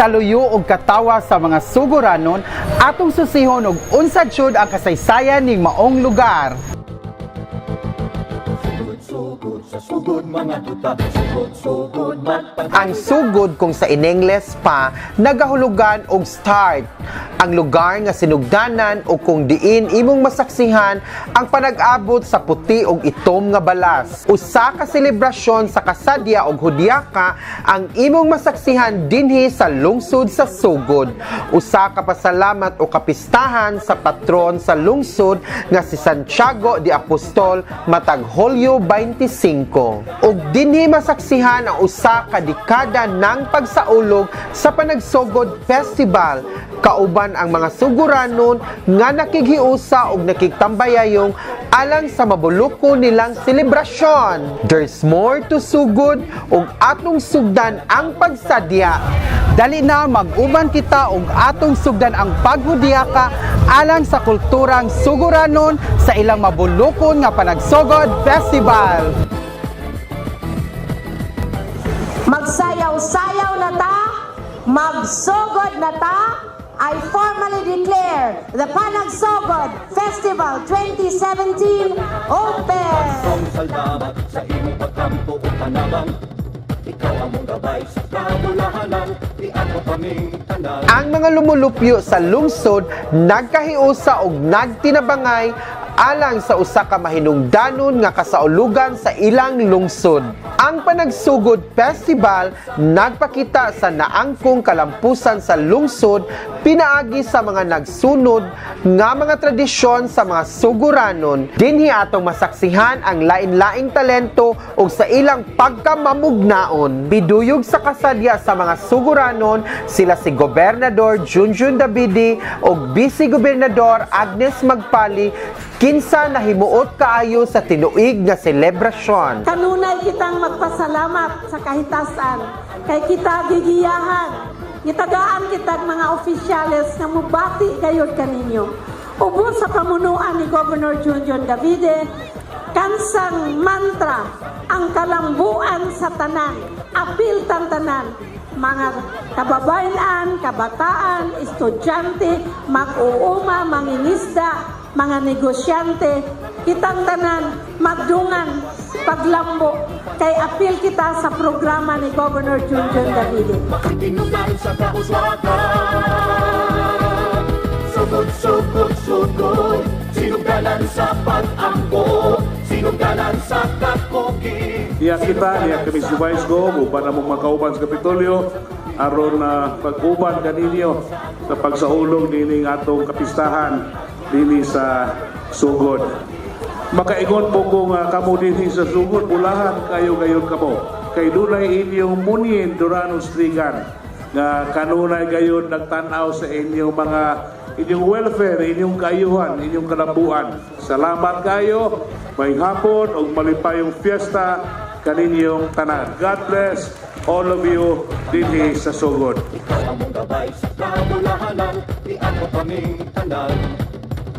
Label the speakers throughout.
Speaker 1: Sa luyo og katawa sa mga suguranon, atong susihon og unsa jud ang kasaysayan ning maong lugar.
Speaker 2: Sugod sa sugod, mga tuta. Sugod, sugod.
Speaker 1: Ang Sugod, kung sa inengles pa, nagahulugan og start. Ang lugar nga sinugdanan o kung diin imong masaksihan ang panag-abot sa puti og itom nga balas. Usa ka selebrasyon sa kasadya og hudyaka ang imong masaksihan dinhi sa lungsod sa Sugod. Usa ka pasalamat o kapistahan sa patron sa lungsod nga si Santiago de Apostol matag Hulyo 25. Ug dinhi masaksihan ang usa ka dekada ng pagsaulog sa Panagsugod Festival kauban ang mga suguranon nga nakighiusa og nakigtambayayong alang sa mabulukon nilang selebrasyon. There's more to Sugod ug atong sugdan ang pagsadya. Dali na, mag-uban kita ug atong sugdan ang paghudyaka alang sa kulturang suguranon sa ilang mabulukon nga Panagsugod Festival.
Speaker 3: Magsayaw-sayaw na ta, magsugod na ta. I formally declare the Panagsugod Festival 2017 open!
Speaker 2: Salamat sa imong pagkampo ug panabang. Ikaw among gabay sa kabulahanan. Iako kaming tanan.
Speaker 1: Ang mga lumulupyo sa lungsod nagkahiusa og nagtinabangay alang sa usa ka mahinungdanon nga kasaulugan sa ilang lungsod. Ang Panagsugod Festival nagpakita sa naangkong kalampusan sa lungsod pinaagi sa mga nagsunod nga mga tradisyon sa mga suguranon. Dinhi atong masaksihan ang lain-laing talento ug sa ilang pagkamamugnaon. Biduyog sa kasadya sa mga suguranon sila si Gobernador Junjun Davide ug Vice Gobernador Agnes Magpali, kinsa nahimuot kaayo sa tinuig nga selebrasyon.
Speaker 3: Kanunay kitang magpasalamat sa kahitasan kay kita gigiyahan. Gitagaan kitag mga opisyales nga mubati gayud kaninyo. Ubos sa pamunuan ni Governor Junjun Davide, kansang mantra ang kalambuan sa tanan, apil tan tanan, mga kababayan, kabataan, estudyante, mag-uuma, mangingisda, mga negosyante, kitang tanan magdungan paglambo kay apil kita sa programa ni Governor Junjun Davide.
Speaker 2: Makitinungan sa kauswagan. Sugod, sugod, sugod. Sinugdanan sa pag-ampo. Sinugdanan sa kakugi.
Speaker 4: Diya kita, diya kami si Vice Gov, uban among makauban sa Kapitolyo, aron na pag-uban kaninyo sa pagsaulog nining atong kapistahan dinhi sa Sugod. Makaingon po kung kamo dinhi sa Sugod, bulahan kayo gayon kamo. Kay dunay inyong Munyin Durano Strigan nga kanunay gayon nagtan-aw sa inyong mga inyong welfare, inyong kaayuhan, inyong kalambuan. Salamat kayo, may hapon ug malipayong fiesta kaninyong tanan. God bless all of you dinhi sa Sugod.
Speaker 2: Ikaw among gabay sa kabulahanan. Iako kaming tanan.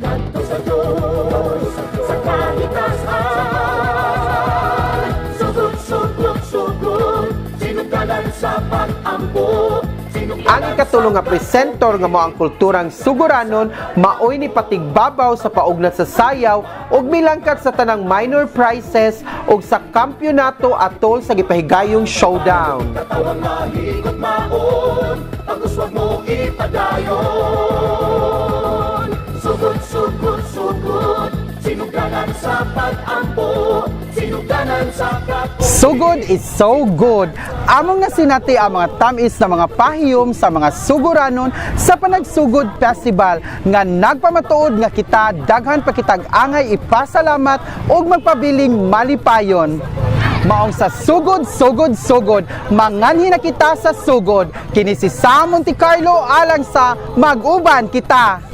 Speaker 2: Ngadto sa Diyos sa kahitasan. Sugod, sugod, sugod. Sinugdanan sa pag-ampo.
Speaker 1: Ang ikatulo nga presentor nga mao ang kulturang suguranon maoy ni patigbabaw sa paugnat sa sayaw ug milangkat sa tanang minor prizes ug sa kampyonato atol sa gipahigayong showdown.
Speaker 2: Katawang mahigop maon. Pag-uswag mo ipadayon. Sugod, sugod, sugod. Sinugdanan sa pag-ampo. Sinugdanan sa kakugi.
Speaker 1: Sugod is so good. Among nasinati ang mga tamis na mga pahiyom sa mga suguranon sa Panagsugod Festival nga nagpamatuod nga kita daghan pa kitag angay ipasalamat ug magpabiling malipayon. Maong sa sugod, sugod, sugod, manganhi na kita sa Sugod. Kini si Sam Monte Carlo alang sa Mag-uban Kita.